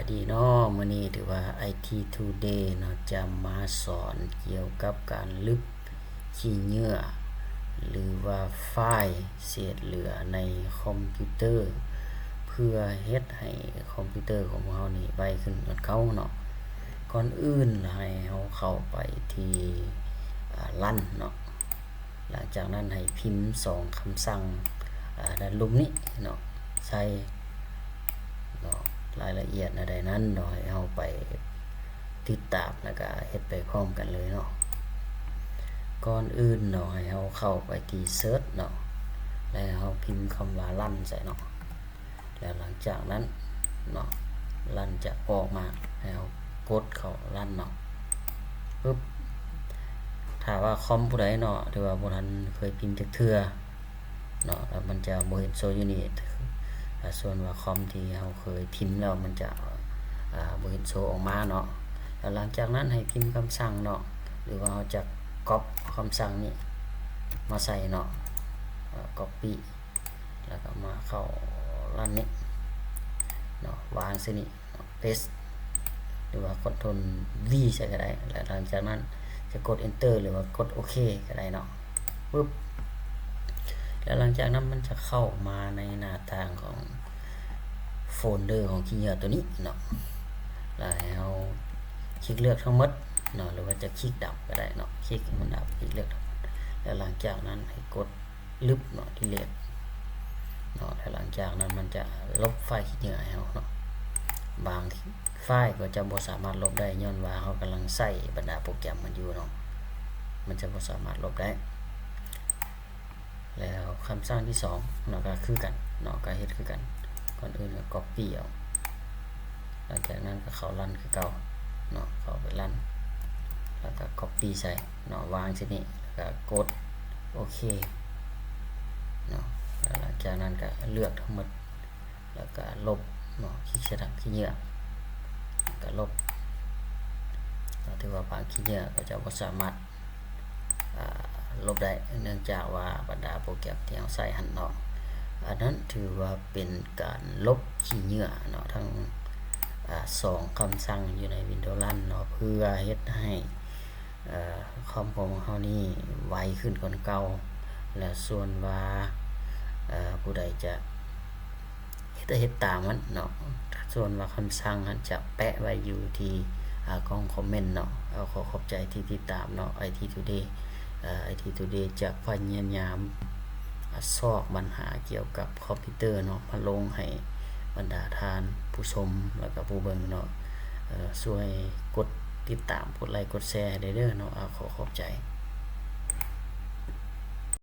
ດີເນາະ ມື້ນີ້ຖືວ່າ ໄອທີທູເດເນາະ ຈະມາສອນກ່ຽວກັບການລຶບຂີ້ເຫຍື້ອ ຫຼືວ່າຟາຍເສດເຫຼືອໃນຄອມພິວເຕີ ເພື່ອເຮັດໃຫ້ຄອມພິວເຕີຂອງພວກເຮົານີ້ໄວຂຶ້ນກວ່າເກົ່າເນາະ. ກ່ອນອື່ນໃຫ້ເຮົາເຂົ້າໄປທີ່ອາຣັນເນາະ. ຫຼັງຈາກນັ້ນໃຫ້ພິມສອງຄຳສັ່ງ ອາ ດ້ານລຸ່ມນີ້ເນາະ ໃສ່ເນາະ ລາຍລະອຽດແນວໃດນັ້ນເນາະ ໃຫ້ເຮົາໄປຕິດຕາມ ແລ້ວກະເຮັດໄປພ້ອມກັນເລີຍເນາະ. ກ່ອນອື່ນເນາະ ໃຫ້ເຮົາເຂົ້າໄປທີ່ເສີດເນາະ ແລ້ວເຮົາພິມຄຳວ່າຣັນໃສ່ເນາະ. ແລ້ວຫຼັງຈາກນັ້ນເນາະ ຣັນຈະອອກມາ ໃຫ້ເຮົາກົດເຂົ້າຣັນເນາະ ປຶບ. ຖ້າວ່າຄອມຜູ້ໃດເນາະ ທີ່ວ່າບໍ່ທັນເຄີຍພິມຈັກເທື່ອເນາະ ແລ້ວມັນຈະບໍ່ເຫັນໂຊຢູ່ນີ້. ຖ້າສ່ວນວ່າຄອມທີ່ເຮົາເຄີຍພິມແລ້ວ ມັນຈະ ອາ ບໍ່ເຫັນໂຊອອກມາເນາະ. ແລ້ວຫຼັງຈາກນັ້ນໃຫ້ພິມຄຳສັ່ງເນາະ ຫຼືວ່າເຮົາຈະກັອບຄຳສັ່ງນີ້ມາໃສ່ເນາະ ອາ ກັອບປີ້ ແລ້ວກໍມາເຂົ້າຣັນນີ້ເນາະ ວາງໃສ່ນີ້ເນາະ ເພສ ຫຼືວ່າຄອນໂທຣນວີໃສ່ກໍໄດ້. ແລ້ວຫຼັງຈາກນັ້ນຈະກົດເອັນເຕີ ຫຼືວ່າກົດໂອເຄກໍໄດ້ເນາະ ປຶບ. ແລ້ວຫຼັງຈາກນັ້ນມັນຈະເຂົ້າມາໃນໜ້າຕ່າງຂອງໂຟນເດີຂອງຂີ້ເຫຍື້ອຕົວນີ້ເນາະ ແລ້ວໃຫ້ເຮົາຄລິກເລືອກທັງໝົດເນາະ ຫຼືວ່າຈະຄລິກດັບກໍໄດ້ເນາະ ຄລິກໃຫ້ມັນດັບ ຄລິກເລືອກທັງໝົດ. ແລ້ວຫຼັງຈາກນັ້ນໃຫ້ກົດ ລຶບເນາະ ດີລີດເນາະ ແລ້ວຫຼັງຈາກນັ້ນມັນຈະລົບຟາຍຂີ້ເຫຍື້ອໃຫ້ເຮົາເນາະ. ບາງຟາຍກໍຈະບໍ່ສາມາດລົບໄດ້ ຍ້ອນວ່າເຮົາກຳລັງໃຊ້ບັນດາໂປຣແກຣມມັນຢູ່ເນາະ ມັນຈະບໍ່ສາມາດລົບໄດ້. ແລ້ວຄຳສັ່ງທີສອງເນາະ ກໍຄືກັນເນາະ ກໍເຮັດຄືກັນ ກ່ອນອື່ນກໍກັອບປີ້ເອົາ ຫຼັງຈາກນັ້ນກໍເຂົ້າຣັນຄືເກົ່າເນາະ ເຂົ້າໄປຣັນ ແລ້ວກໍກັອບປີ້ໃສ່ເນາະ ວາງໃສ່ນີ້ ແລ້ວກໍກົດໂອເຄເນາະ. ແລ້ວຫຼັງຈາກນັ້ນກໍເລືອກທັງໝົດ ແລ້ວກໍລົບເນາະ ຄລິກໃສ່ຖັງຂີ້ເຫຍື້ອ ແລ້ວກໍລົບ. ກໍຖືວ່າບາງຂີ້ເຫຍື້ອກໍຈະບໍ່ສາມາດ ອາ ລົບໄດ້ ເນື່ອງຈາກວ່າບັນດາໂປຣແກຣມທີ່ເຮົາໃຊ້ຫັ້ນເນາະ ອັນນັ້ນຖືວ່າເປັນການລົບຂີ້ເຫຍື້ອເນາະ ທັງ ອາ ສອງຄຳສັ່ງຢູ່ໃນວິນໂດຣັນເນາະ ເພື່ອເຮັດໃຫ້ ເອີ ຄອມຂອງເຮົານີ້ໄວຂຶ້ນກວ່າເກົ່າ. ແລ້ວສ່ວນວ່າ ເອີ ຜູ້ໃດຈະ ເຮັດ ເຮັດຕາມມັນເນາະ ສ່ວນວ່າຄຳສັ່ງຫັ້ນຈະແປະໄວ້ຢູ່ທີ່ ອາ ກ່ອງຄອມເມັນເນາະ. ເອົາ ຂໍຂອບໃຈທີ່ຕິດຕາມເນາະ ໄອທີທູເດ ເອີ ໄອທີທູເດຈະພະຍາຍາມ ອາ ຊອກບັນຫາກ່ຽວກັບຄອມພິວເຕີເນາະ ມາລົງໃຫ້ບັນດາທ່ານຜູ້ຊົມ ແລ້ວກໍຜູ້ເບິ່ງເນາະ ເອີ ຊ່ວຍກົດຕິດຕາມ ກົດໄລ ກົດແຊໃຫ້ແດ່ເດີເນາະ. ເອົາ ຂໍຂອບໃຈ.